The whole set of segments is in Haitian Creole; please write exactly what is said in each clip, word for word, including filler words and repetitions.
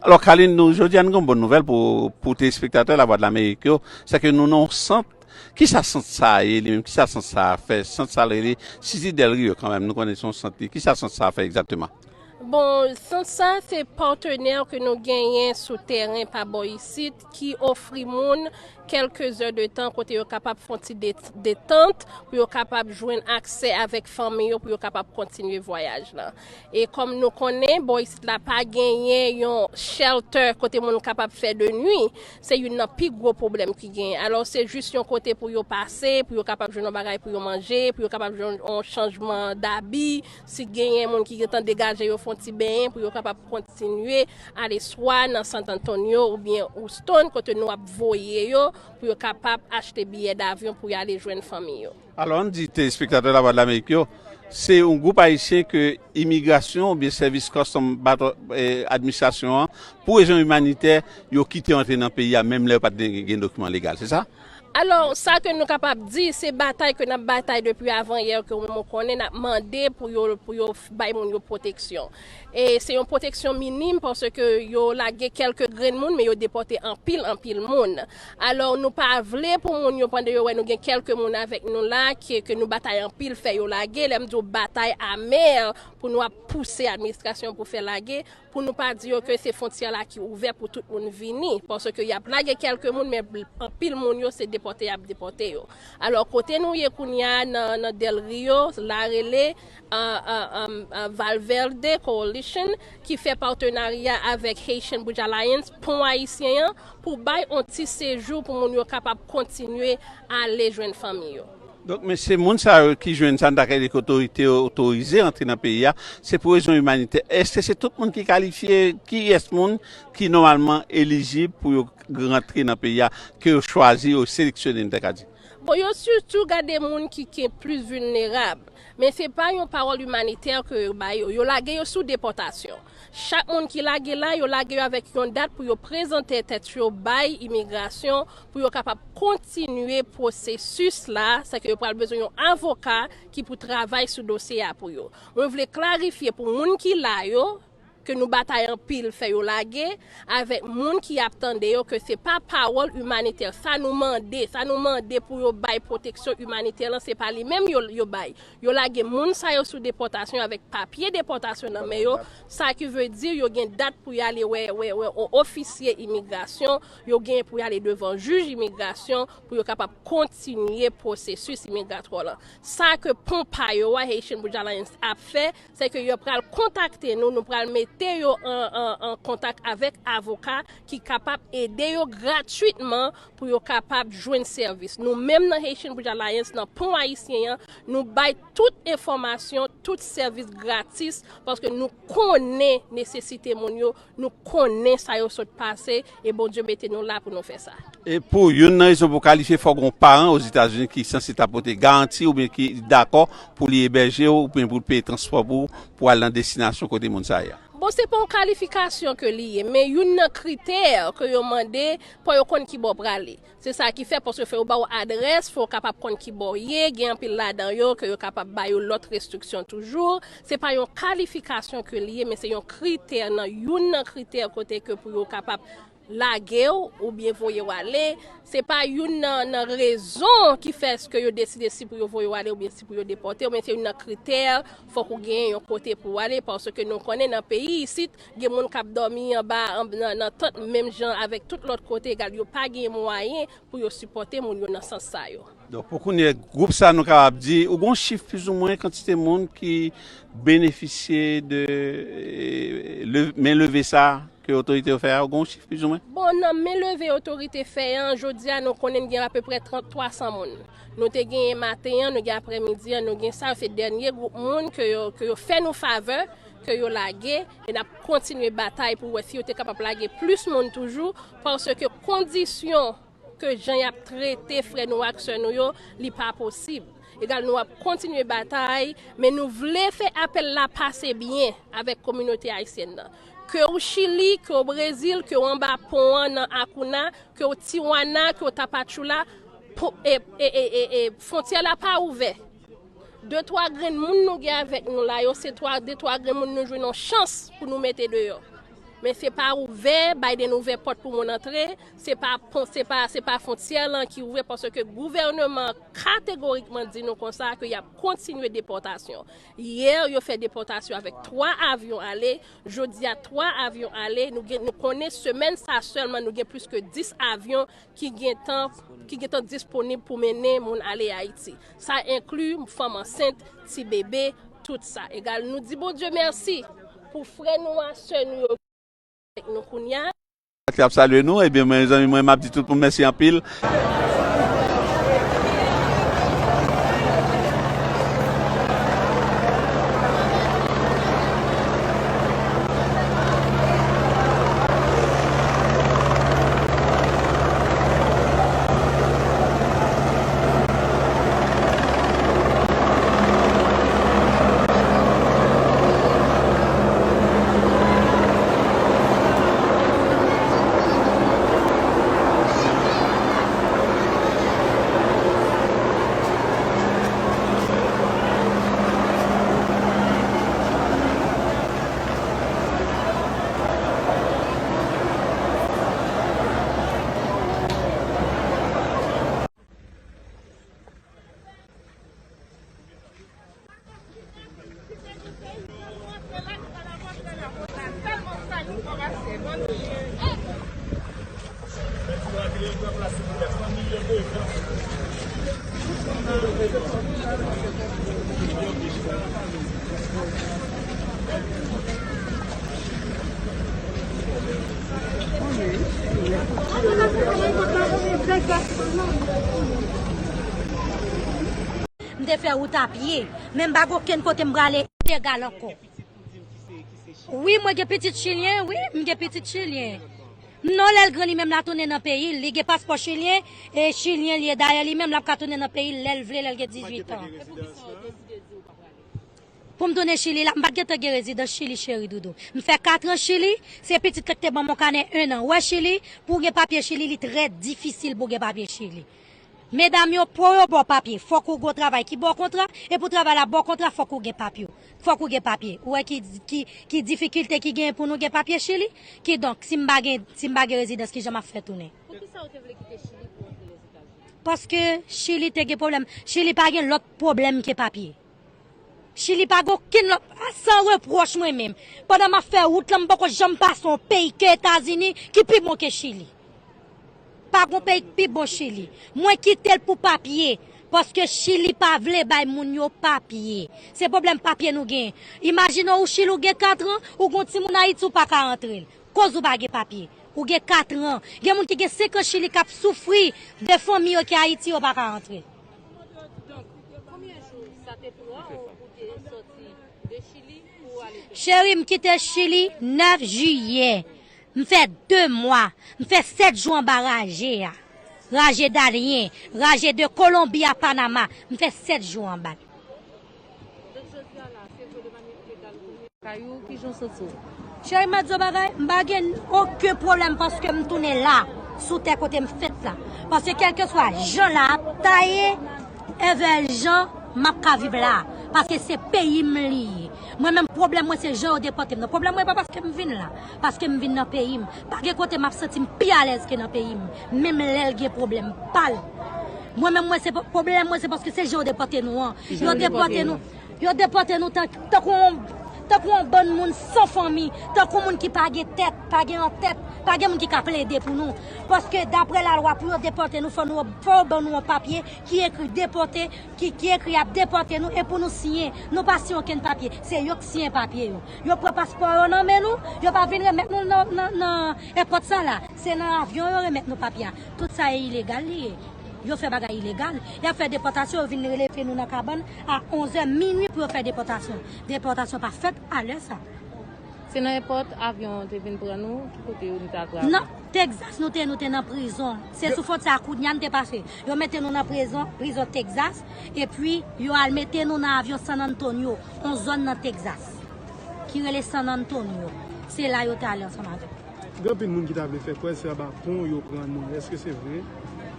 Alò, Carline, nou, jodi a, nou gen yon bòn nouvèl pou, pou telespektatè Lavwadlamerik yo, se ke nou nan yon sant. Kisa sant sa a ye li menm? Kisa sant sa a fè? Sant sa a rele City del Rio kanmenm. Nou konnen se yon sant li. Kisa sant sa a fè egzakteman? Bon, sant sa a se patnè ke nou genyen sou teren pa bò isit ki ofri moun kèlke zè de tan kote yo kapab fè yon ti det- detant, pou yo kapab jwenn aksè avèk fanmi yo, pou yo kapab kontinye vwayaj la. E kòm nou konnen, bò isit la pa genyen yon shelter kote moun kapab fè de nwi, se youn nan pi gwo pwoblèm ki genyen. Alò, se jis yon kote pou yo pase, pou yo kapab jwenn yon bagay pou yo manje, pou yo kapab jwenn yon chanjman dabi, si genyen moun ki gentan degaje yo fè yon ti benyen, pou yo kapab kontinye ale swa nan San Antonio oubyen Houston, kote nou ap voye yo, pou yo kapab achte biyè davyon pou y ale jwenn fanmi yo. Alò, ann di telespektatè Lavwadlamerik yo, se yon gwoup ayisyen ke imigrasyon oubyen sèvis custom bato, eh, administrasyon an, pou rezon imanitè, yo kite yo antre nan peyi a, menm lè yo pa t gen, gen dokiman legal, se sa? Alò, sa ke nou kapab di, se batay ke n ap batay depi avan yè, ke ou menm ou konnen, n ap mande pou yo, pou yo bay moun yo pwoteksyon. E se yon pwoteksyon minim, paske yo lage kèlke grenn moun, men yo depòte anpil, anpil moun. Alò, nou pa vle pou moun yo, pandan yo wè nou gen kèlke moun avèk nou la, ke, ke nou batay anpil, fè yo lage. Lè m di w batay amè, pou nou ap pouse administrasyon pou fè lage, pou nou pa di yo ke se fwontyè la ki ouvè pou tout moun vini, paske y ap lage kèlke moun, men anpil moun yo se depòte y ap depòte yo. Alò, kote nou ye kounye a nan, nan Del Rio, la rele, uh, uh, um, uh, Valverde Coalition, ki fè patenarya avèk Haitian Bridge Alliance, Pon Ayisyen an, pou bay yon ti sejou pou moun yo kapab kontinye ale jwenn fanmi yo. Donk, men se moun sa yo ki jwenn sa n ta ka rele ke otorite yo otorize antre nan peyi a, se pou rezon imanitè. Èske se tout moun ki kalifye? Kiyès moun ki nòmalman elijib pou yo rantre nan peyi a, ke yo chwazi, yo seleksyone, n ta ka di? Bon, yo sitou gade moun ki, ki plis vilnerab. Men se pa yon pawòl imanitè ke yo bay yo. Yo lage yo sou depòtasyon. Chak moun ki lage la, yo lage yo avèk yon dat pou yo prezante tèt yo bay imigrasyon, pou yo kapab kontinye pwosesis la, sèke yo pral bezwen yon avoka ki pou travay sou dosye a pou yo. Mwen vle klarifye pou moun ki la yo, ke nou batay anpil fè yo lage, avèk moun ki ap tande yo, ke se pa pawòl imanitè. Sa nou mande, sa nou mande pou yo bay pwoteksyon imanitè lan, se pa li menm yo, yo bay. Yo lage moun sa yo sou depòtasyon avèk papye depòtasyon nan men yo, sa ki vle di yo gen dat pou y ale wè, wè, wè yon ofisye imigrasyon, yo gen pou y ale devan jij imigrasyon pou yo kapab kontinye pwosesis imigratwa lan. Sa ke pon pa yo a, Haitian Bridge Alliance ap fè, se ke yo pral kontakte nou, nou pral mete yo an, an, an kontak avèk avoka ki kapab ede yo gratwitman pou yo kapab jwenn sèvis. Nou menm nan Haitian Bridge Alliance, nan Pon Ayisyen an, nou bay tout enfòmasyon, tout sèvis gratis, paske nou konnen nesesite moun yo, nou konnen sa yo sot pase, e Bondye mete nou la pou nou fè sa. E pou youn nan rezon pou w kalifye, fòk gen yon paran Ozetazini ki sanse ta pote garanti oubyen ki dakò pou li ebèje w oubyen pou l peye transpò pou w pou al nan destinasyon kote moun sa a ye a. Bon, se pa yon kalifikasyon ke li ye, men youn nan kritè ke yo mande pou yo konn ki bò prale. Se sa ki fè, paske fò yo ba w adrès, fò w kapab konn ki bò w ye, gen anpil ladan yo ke yo kapab ba yo lòt restriksyon toujou. Se pa yon kalifikasyon ke li ye, men se yon kritè nan youn nan kritè kote ke pou yo kapab lage w oubyen voye w ale. Se pa youn nan, nan rezon ki fè ke yo deside si pou yo voye w ale oubyen si pou yo depòte w, men se youn nan kritè, fòk ou gen yon kote pou w ale, paske nou konnen nan peyi isit, gen moun k ap dòmi anba, an, nan, nan tant menm jan avèk tout lòt kote, egal yo pa gen mwayen pou yo sipòte moun yo nan sans sa yo. Donk, pou kounye a, gwoup sa nou kapab di, ou gen yon chif plizoumwen kantite moun ki benefisye de eh, le- men leve sa ke otorite yo fè a, ou gen yon chif plizoumwen? Bon, nan men leve otorite fè an, jodi a nou konnen n gen apeprè trant twa san moun. Nou te genyen maten an, nou gen aprèmidi an, nou gen sa, se dènye gwoup moun ke yo, ke yo fè nou favè, ke yo lage, e n ap kontinye batay pou wè si yo te kapab lage plis moun toujou, paske kondisyon ke jan y ap trete frè nou ak sè nou yo, li pa posib. Egal, nou ap kontinye batay, men nou vle fè apèl la pase byen avèk kominote ayisyèn nan. Ke w Chili, ke w Brezil, ke w anba pon an nan Akouna, ke w Tijuana, ke w Tapachula, po- e, e, e, e, e, fwontyè la pa ouvè. De twa grenn moun nou gen avèk nou la yo, se twa, de twa grenn moun nou jwenn yon chans pou nou mete deyò. Men se pa ouvè, Biden ouvè pòt pou moun antre, se pa pon-, se pa, se pa fwontyè lan ki ouvè paske gouvènman kategorikman di nou konsa ke y ap kontinye depòtasyon. Yè, yo fè depòtasyon avèk twa avyon ale, jodi a twa avyon ale, nou gen, nou konnen semèn sa sèlman nou gen plis ke dis avyon ki gentan, ki gentan disponib pou mennen moun ale Ayiti. Sa enkli fanm ansent, ti bebe, tout sa. Egal, nou di Bondye mèsi pou frè nou a, sè nou yo avèk nou kounye a. K ap salye nou, ebyen, mezanmi, mwen, m ap di tout moun mèsi anpil. M te fè wout a pye, men m pa gen okenn kote m prale ilegal ankò. Wi, mwen gen pitit chilyen, wi, m gen pitit chilyen. Non, lè l gran, li menm l a tounen nan peyi l. Li gen paspò chilyen, e chilyen li ye. Dayè, li menm l ap ka tounen nan peyi l lè l vle, lè l gen dizuit an. Pou m tounen Chili la, m pa t gentan gen rezidans Chili, cheri doudou. M fè kat an Chili, se pitit la ki te ban m yon kanè en an. Ou wè Chili, pou w gen papye Chili, li trè difisil pou w gen papye Chili. Medam yo, pou yo ba w papye, fòk ou gen yon travay ki ba w kontra, e pou travay la ba w kontra, fòk ou gen papye. Fòk ou gen papye. Ou wè ki, ki, ki difikilte ki genyen pou nou gen papye Chili? Kidonk, si m pa gen, si m pa gen rezidans, kijan m ap fè tounen? Poukisa ou te vle kite Chili pou antre Lèzetazini? Paske Chili te gen pwoblèm. Chili pa gen lòt pwoblèm ke papye. Chili pa gen okenn lòt, a, san repwòch mwen menm. Pandan m ap fè wout lan, m poko janm pase yon peyi ke Etazini ki pi bon ke Chili. Pa gen peyi ki pi bon Chili. Mwen kite l pou papye, paske Chili pa vle bay moun yo papye. Se pwoblèm papye nou gen. Imajine w Chili, ou gen katran, ou gen yon timoun Ayiti, ou pa ka antre l. Koz ou pa gen papye. Ou gen katran. Gen moun ki gen senk an Chili k ap soufri de fanmi yo ki Ayiti, yo pa ka antre. Donk, konbyen jou sa te pran ou pou te sòti de Chili pou w ale Pèn? Cheri, m kite Chili nèf jiyè. M fè de mwa. M fè sèt jou anba raje a. Raje Dalyen, raje de Kolonbi a Panama. M fè sèt jou anba l. Donk, jodi a la, se vre de manyè ilegal ou vini kay ou, kijan w santi w? Cheri, m ap di w bagay, m pa gen okenn pwoblèm paske m tounen la, sou tè kote m fèt la. Paske kèlkeswa jan la ap taye, èvè jan m ap ka viv la. Paske se peyi m li ye. Mwen menm, pwoblèm mwen se jan yo depòte m nan. Pwoblèm mwen pa paske m vin la, paske m vin nan peyi m. Pa gen kote m ap santi m pi alèz ke nan peyi m, menm lè l gen pwoblèm pa l. Mwen menm, mwen se po-, pwoblèm mwen se paske se jan yo depòte nou an. Yo depòte nou, yo depòte nou tan-, tankou yon, tankou yon bann moun san fanmi, tankou moun ki pa gen tèt, pa gen antèt, pa gen moun ki ka plede pou nou. Paske daprè lalwa, pou yo depòte nou, fò nou, fò yo ban nou yon papye ki ekri depòte, ki, ki ekri y ap depòte nou, e pou nou siyen. Nou pa siyen okenn papye, se yo k siyen papye yo. Yo pran paspò yo nan men nou, yo pa vin remèt nou nan, nan, nan èpòt sa la. Se nan avyon yo remèt nou papye a. Tout sa e ilegal li ye. Yo fè bagay ilegal. Y ap fè depòtasyon, yo vin rele nou nan kabann a onz è minui pou yo fè depòtasyon. Depòtasyon pa fèt a lè sa. Se nan èpòt avyon an te vin pran nou? Ki kote nou t al travay? Nan Texas nou te, nou te nan prizon. Se sou fwontyè a kounye a n te pase. Yo mete nou nan prizon, prizon Texas, epi yo al mete nou nan avyon San Antonio, yon zòn nan Texas, ki rele San Antonio. Se la yo te ale ansanm avèk nou. Gen anpil moun ki ta vle fè kwè se anba pon yo pran nou. Èske se vre?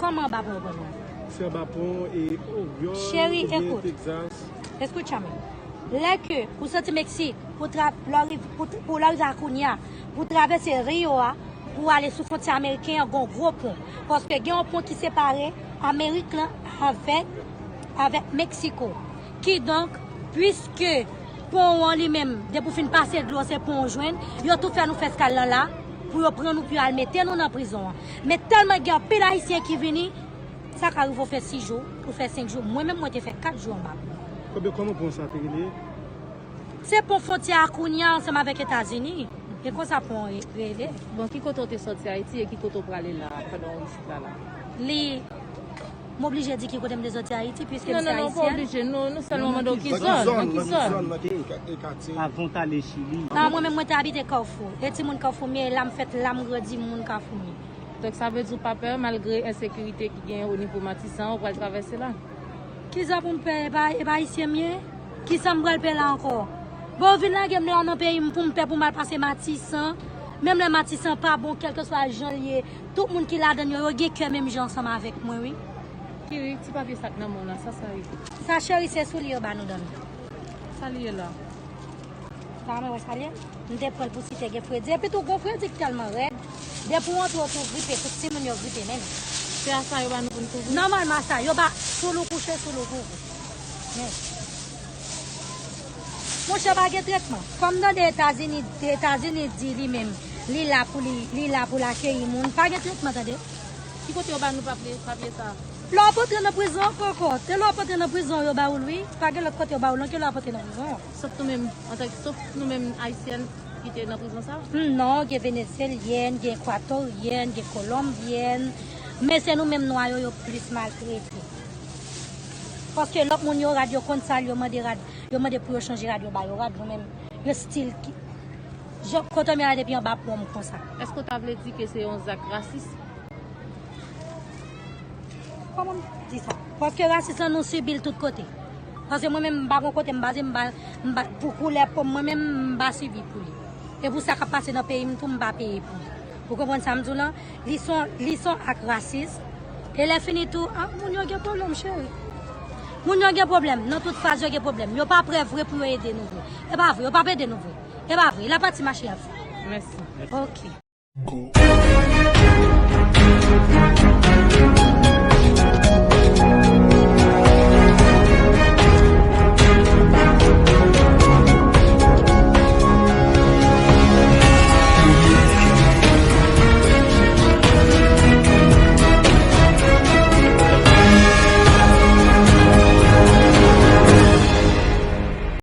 Kòman anba pon yo pran nou? Se anba pon e Oryòl oubyen Texas. Cheri, ekout. Escúchame. Lè ke ou soti Meksik, pou tra- lè w riv- pou, pou lè w rive a Kounya, pou travèse Rio a, pou ale sou fwontyè ameriken an, gen yon gwo pon. Paske gen yon pon ki separe Amerik lan avèk, avèk Meksiko. Kidonk, piske pon an li menm, depi w fin pase dlo, se pon w jwenn, yo tou fè nou fè eskal lan la, pou yo pran nou, pou yo al mete nou nan prizon an. Men tèlman gen anpil Ayisyen ki vini, sa ka rive w fè sis jou, ou fè senk jou. Mwen menm, mwen te fè kat jou anba pon. Kòman, kòman pon sa te rele? Se pon fwontyè a Kounya ansanm avèk Etazini. E konsa pon an re- rele. Bon, ki kote w te sòti Ayiti e ki kote w prale la, pandan w isit la la? Li, m oblije di ki kote m te sòti Ayiti, piske m Non, se non, non, pa Ayisyèn. oblije. Nou, nou sèlman mande w ki zòn, nan ki zòn. Nan ki katye? Avan w t ale Chili. Nan, mwen menm, mwen te abite Kafou. E timoun Kafou m ye, la m fèt, la m grandi, moun Kafou m ye. Donk, sa vle di w pa pè, malgre ensekirite ki genyen o nivo Matisan, ou pral travèse la? Kisa pou m pè? E pa, e pa Ayisyen m ye? Kisa m pral pè la ankò? Bon, yo vin lage m la nan peyi m pou m pè pou m al pase Matisan. Menm lè Matisan pa bon, kèlkeswa jan l ye, tout moun ki ladan l yo, yo gen kè menm jan ansanm avèk mwen, wi. Kiri, ti papye sa k nan men w la, sa sa ye? Sa, cheri, se soulye yo ba nou dòmi. Sa li ye la? Sa mwen wè sa li ye. M te pran l pou si te gen fredi. Epi tou, gon fredi k tèlman rèd. Depi w antre, w tou gripe, tout timoun yo gripe menm. Se a sa yo ba nou pou n kouvri? Nòmalman, sa yo ba, soul ou kouche, soul ou kouvri. Men. Monchè, pa gen tretman. Kòm tande Etazini, Etazini di li menm, li la pou li, li la pou l akeyi moun. Pa gen tretman, tande. Ki kote yo ba nou papye, papye sa? Lè w ap antre nan prizon an, kòkò. Te lè w ap antre nan prizon, yo ba ou l, wi. Pa gen lòt kote yo ba ou l, non, ke lè w ap antre nan prizon an. Sof nou menm, antanke, sof nou menm Ayisyèn ki te nan prizon sa? Hmm, non, gen Venezyelyèn, gen Ekwatoryèn, gen Kolonbyèn. Men se nou menm nwa yo, yo plis maltrete. Paske lòt moun yo rad, yo konn sa l, yo mande rad, yo mande pou yo chanje rad, yo ba yo rad, nou menm, yo still ki, jan, kote m ye la depi anba pon m konsa. Èske w ta vle di ke se yon zak rasis? Kòman m di sa? Paske rasis lan, nou sibi l tout kote. Paske mwen menm, m pa gon kote m baze, m pa, m pa, pou koulè po m, mwen menm, m pa sibi pou li. E pou sa k ap pase nan peyi m tou, m pa peye pou li. Ou konprann sa m di w lan? Li se yon, li se yon ak rasis. E lè fini tou, ah, moun yo gen pwoblèm, cheri. Moun yo gen pwoblèm. Nan tout faz, yo gen pwoblèm. Yo pa prè vre pou yo ede nou vre. E pa vre, yo p ap ede nou vre. E pa vre. La pati mache y ap fè. Mèsi. Ok.